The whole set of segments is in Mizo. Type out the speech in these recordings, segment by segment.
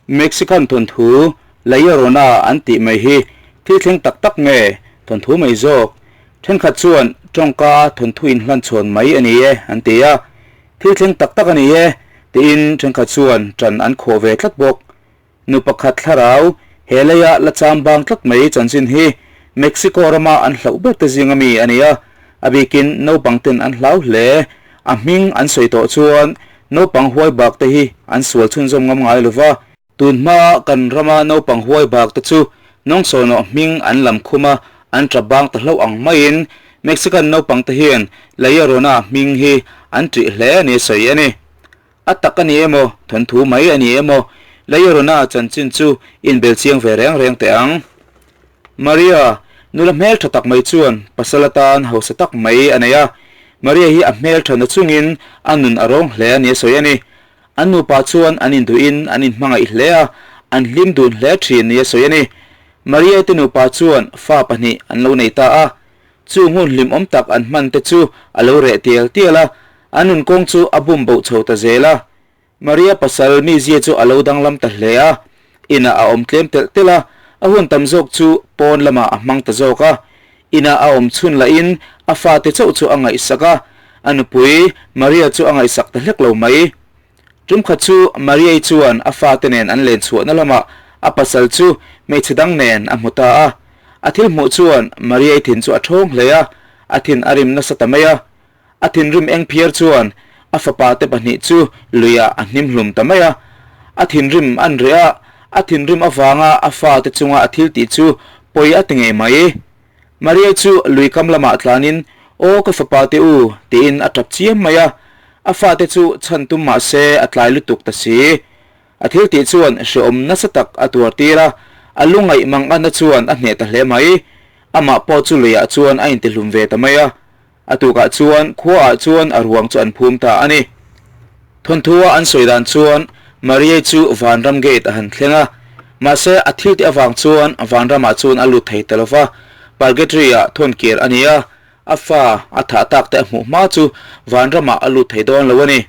Mexican thawnthu La Llorona an tih mai hi thil thleng tak tak nge thawnthu mai zawk? Thenkhat chuan tawngka a thawnthu inhlan chhawn mai a ni e an ti a, thil thleng tak tak a ni e tiin thenkhat chuan tan an khawh ve tlat bawk. Nu pakhat thlarau he leia la cham bang tlat mai chanchin hi Mexico rama an hlauh ber te zinga mi a ni a, a bikin naupang ten an hlau hle. A hming an sawi tawh chuan naupang huai bak te hi an sual chhunzawm ngam ngai lova. Tun hmaa kan rama naupang huai bak te chu nawngsawnawh hming an lam khum a, an tap bang ta hlauh ang maiin Mexican naupang te hian La Llorona hming hi an ṭih hle a ni sawi a ni. A tak a ni emaw, thawnthu mai a ni emaw, La Llorona chanchin chu inbel chiang ve reng reng teh ang. Maria, nula hmeltha tak mai chuan pasal atan hausa tak mai a nei a. Maria hi a hmeltha na chungin a nun a rawng hle a ni a sawi a ni. An nupa chuan an induhin an inhmangaih hle a, an hlim dun hle thin ni a sawi a ni. Maria te nupa chuan fa pahnih an lo nei ta a. Chu hmun hlimawm tak an hman te chu a lo reh tial tial a, an nun kawng chu a bum boh chho ta zel a. Maria pasal mizia chu a lo danglam ta hle a, inah a awm tlem telh telh a, a hun tam zawk chu pawn lamah a hmang ta zawk a. Inah a awm chhun lahin a fate chauh chu a ngaihsak a, a nupui Maria chu a ngaihsak ta hlek lo mai. Tumkhat chu Maria-i chuan a fate nen an len chhuahna lamah a pasal chu hmeichhe dang nen a hmu ta a. A thil hmuh chuan Maria-i thin chu a thawng hle a, a thin a rim nasa ta mai a. A thinrim eng phiar chuan a fapa te pahnih chu luiah a hnim hlum ta mai a. A thinrim an reh a, a thinrim avanga a fate chunga a thil tih chu pawi a ti ngei mai. Maria chu lui kam lamah tlanin, Aw ka fapa te u, tiin a tap chiam mai a. A fate chu chhan tum mah se a tlai lutuk ta si. A thil tih chuan hrehawm nasa tak a tuar tir a, a lungaih mang anna chuan a hneh ta hle mai. Amah pawh chu luiah chuan a intihlum ve ta mai a. A tukah chuan khuaah chuan a ruang chu an phum ta a ni. Thawnthu-a an sawi dan chuan Maria chu Vanram gate a han thleng a, mahse a thil tih avang chuan Vanramah chuan a lut thei ta lo va, Purgatory-ah thawn kir a ni a, a fa a thah tak te a hmuh hma chu Vanramah a lut thei dawn lo a ni.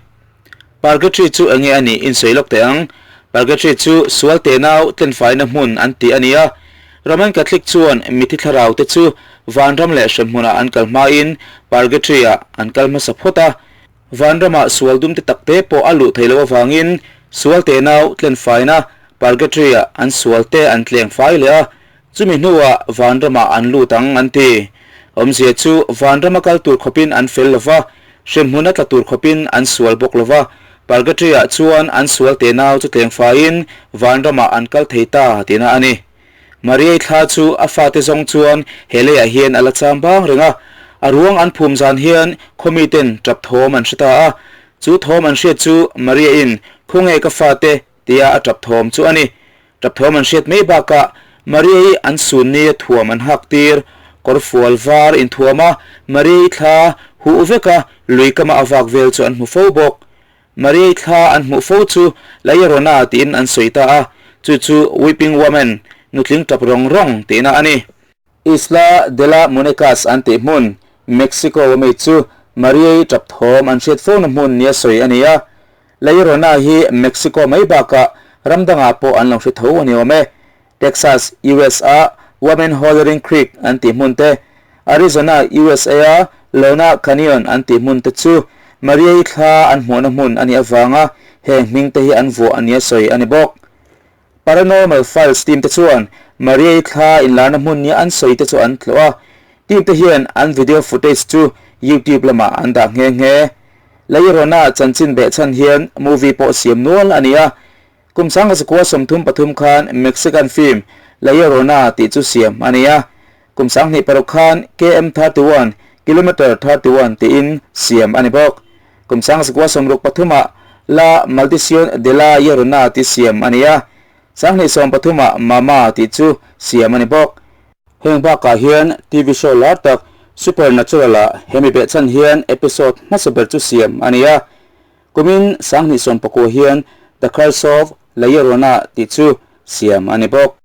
Purgatory chu enge a nih insawi lawk teh ang. Purgatory chu sual tenau tlenfaina hmun an tih a ni a. Roman Catholic chuan mithi thlarau te chu vanram leh hremhmunah an kal hmain Purgatory-ah an kal hmasa phawt a. Vanramah sual dum te tak te pawh a luh theih loh avangin sual tenau tlenfaina Purgatory-ah an sual te an tleng fai leh a. Chumi hnuah vanramah an lut ang an ti. Awmzia chu vanrama kal tur khawpin an fel lo va, hremhmun a tla tur khawpin an sual bawk lo va, Purgatory-ah chuan an sual te nau chu tleng faiin vanramah an kal thei ta tihna a ni. Mariai thla chu a fate zawng chuan he leiah hian a la cham bang reng a, a ruang an phum zan hian khawmiten tap thawm an hre ta a, chu thawm an hriat chu Maria-in khawnge ka fate tia a tap thawm chu a ni. Tap thawm an hriat mai bakah Maria-i an sun nia thuam an hak tir. Kawr fual var inthuam a, Maria-i thla huh vek a, lui kama a vak vel chu an hmu fo bawk. Maria-i thla an hmuh fo chu La Llorona tiin an sawi ta a, chu chu Weeping Woman, nutling tap rawng rawng tihna a ni. Isla de la Muñecas an tih hmun, Mexico a mi chu Maria-i tap thawm an hriat fona hmun nia sawi a ni a. La Llorona hi Mexico mai bakah ram dangah pawh an lo hre tho a ni awm e. Texas, US-a Woman Hollering Creek an tih hmun te, Arizona, USA-a Lona Canyon an tih hmun te chu Maria-i thla an hmuhna hmun a nih avanga heng hming te hi an vuah a nia sawi a ni bawk. Paranormal Files team te chuan Maria-i thla inlarna hmun nia an sawi te chu an tlawh a, team te hian an video footage chu YouTube lamah an dah nghe nghe. Lairona chanchin behchhan hian movie pawh siam nual a ni a, kum sangkazakua 33 khan Mexican film La Llorona tih chu siam a ni a, kum 26 khan KM 31, Kilometer 31 tiin siam a ni bawk. Kum sangzakua 63 ah La Maldición de la Llorona tih siam a ni a, 2013 ah Mama tih chu siam a ni bawk. Heng bakah hian TV show lar tak Supernatural ah hemi behchhan hian episode hmasa ber chu siam a ni a. Kumin 2019 hian The Curse of La Llorona tih chu siam a ni bawk.